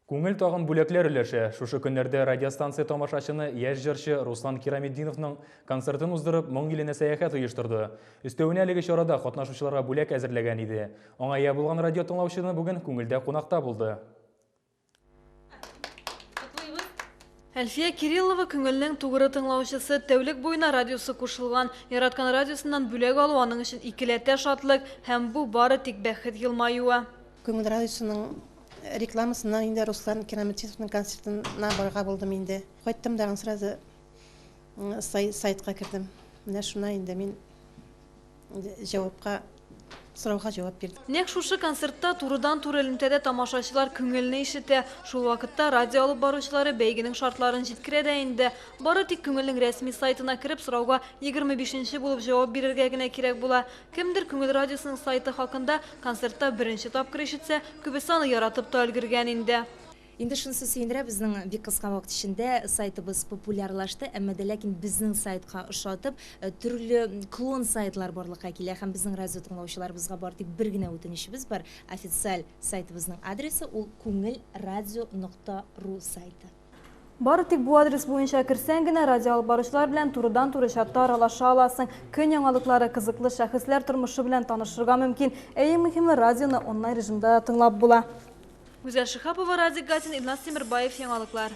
Күңел тагын бүләкләр өләшә. Шушы көннәрдә радиостанция тамашачыны яшь җырчы Руслан Кираметдиновның концертын уздырып, моң иленә сәяхәт оештырды. Өстәвенә әлеге чарада катнашучыларга бүләк әзерләгән иде. Аңа ия булган радио тыңлаучыны бүген Күңелдә кунакта булды. Әлфия Кириллова күңелнең тугры тыңлаучысы, тәүлек буена радиосы кушылган. Яраткан радиосыннан бүләк алу аның өчен икеләтә шатлык һәм бу бары тик бәхет елмаюы. Күңел радиосының рекламасыннан инде Руслан Кираметдиновның концертына барырга булдым инде. Кайттым да сразу сайтка кердем. Менә шуннан инде мин җавапка сорауга җавап бирдем. Нәкъ шушы концертта турыдан-туры элемтәдә тамашачылар күңелне ишетә. Шул вакытта радио алып баручылары бәйгенең шартларын җиткерә дә инде. Бары тик Күңелнең рәсми сайтына кереп, сорауга 25 нче булып җавап бирергә генә кирәк була. Кемдер Күңел радиосының сайты хакында концертта беренче тапкыр ишетсә, күбесе аны яратып та өлгергән инде. Инде шунысы сөендерә, безнең бик кыска вакыт эчендә сайтыбыз популярлашты, әмма дә ләкин безнең сайтка ошатып, төрле клон сайтлар барлыкка килә һәм безнең радио тыңлаучыларыбызга бары тик бер генә үтенечебез бар, официаль сайтыбызның адресы ул күңелрадио нокта ру сайты. Бары тик бу адрес буенча керсәң генә, радио алып баручылар белән турыдан-туры чатта аралаша аласың, көн яңалыклары, кызыклы шәхесләр тормышы белән танышырга мөмкин, ә иң мөһиме, радионы онлайн режимда да тыңлап була. Гүзәл Шиһапова, Радик Гатин, Илназ Тимербаев, Яңалыклар.